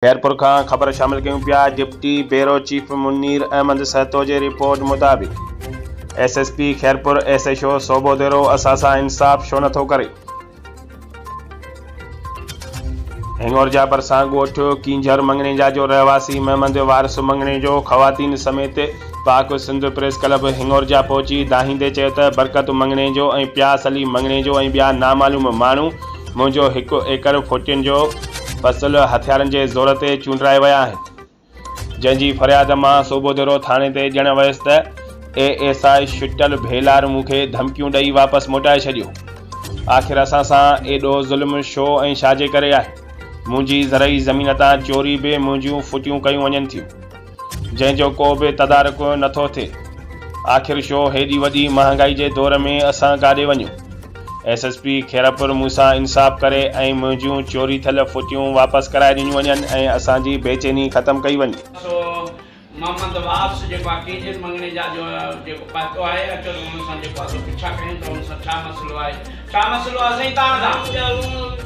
خيرپور کان خبر شامل ڪيون پيا deputy bureau chief Munir Ahmed Sahito جي رپورٽ مطابق S S P Khairpur S H O Sobhodero اسان سان انصاف ڇو نٿو ڪري؟ هڱورجا ڀرسان ڳوٺ ڪينجهر مڱڻيجا جو رهواسي محمد وارث مڱڻيجو خواتين سميت پاڪ سنڌ پريس ڪلب هڱورجا پهچي دانهيندي چيو ته برڪت مڱڻيجو ۽ پياس علي مڱڻيجو ۽ ٻيا نامعلوم ماڻهو منهنجو هڪ ايڪڙ ڦوٽين جو فصل هٿيارن جي زور تي چونڊرائي ويا آهن، جنهن جي فرياد مان صوڀوديرو ٿاڻي تي ڏيڻ ويس ته اي ايس I shuttle Bhelar مون کي ڌمڪيون ڏئي واپس موٽائي ڇڏيو. آخر اسان سان ايڏو ظلم ڇو ۽ ڇا جي ڪري آهي؟ منهنجي زرعي زمين تان چوري به منهنجيون ڦٽيون ڪيون وڃن ٿيون. جنهن جو ڪو به تدارڪ نه ٿو ٿئي. آخر شو هيڏي وڏي مهانگائي جي دور ۾ اسان ڪاڏي وڃون؟ ايس ايس پي خيرپور مون سان انصاف ڪري ۽ منهنجون چوري ٿيل ڦٽيون واپس ڪرائي ڏنيون وڃن ۽ اسان جي بيچيني ختم ڪئي وڃي. سو محمد وارث جيڪو آهي ڪينجهر مڱڻيجا جو جيڪو پهتو آهي اچو ته ان سان جيڪو آهي سو پڇا ڪيون ته ان سان ڇا مسئلو آهي ڇا مسئلو آهي سائين توهان سان؟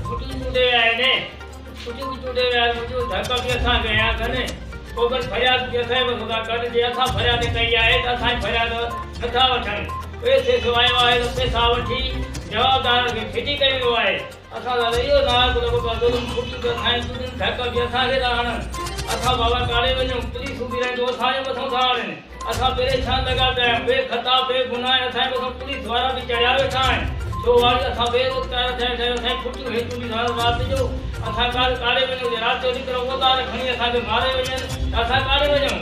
ڦٽيون چونڊي ويا آهن. ڪجهه به چونڊي ويا آهن منهنجو ڌڪ به اسان کي هنيا اٿن پوء وري فرياد به اسان جي مٿان ٿا ڪن جي اسان فرياد ڪئي آهي ته اسان جي فرياد نٿا وٺن ايس ايس او آيو آهي ته پئسا وٺي جوابدارن کي ڦٽي ڪيو ويو آهي اسان سان ته اهو ناحق لڳو پيو آهي ظلم ڦٽيون به اسان جون چونڊن ڌڪ به اسان کي ٿا هڻن اسان بابا ڪاڏي وڃون پوليس اڀي رهندي اسان جي مٿان ٿا هڻن. اسان پريشان لڳا پيا آهيون، بي خطا بي گناهه اسان جي مٿان پوليس وارا به چڙهيا ويٺا آهن، ڇو واري اسان بي روزگار ٿيا ويٺا آهيون، اسان جي ڦٽيون هيٺ هونديون سارو رات جو اسان ڪاڏي وڃون، جي رات جو نڪرون اوزار کڻي اسان کي ماري وڃن ته اسان ڪاڏي وڃون.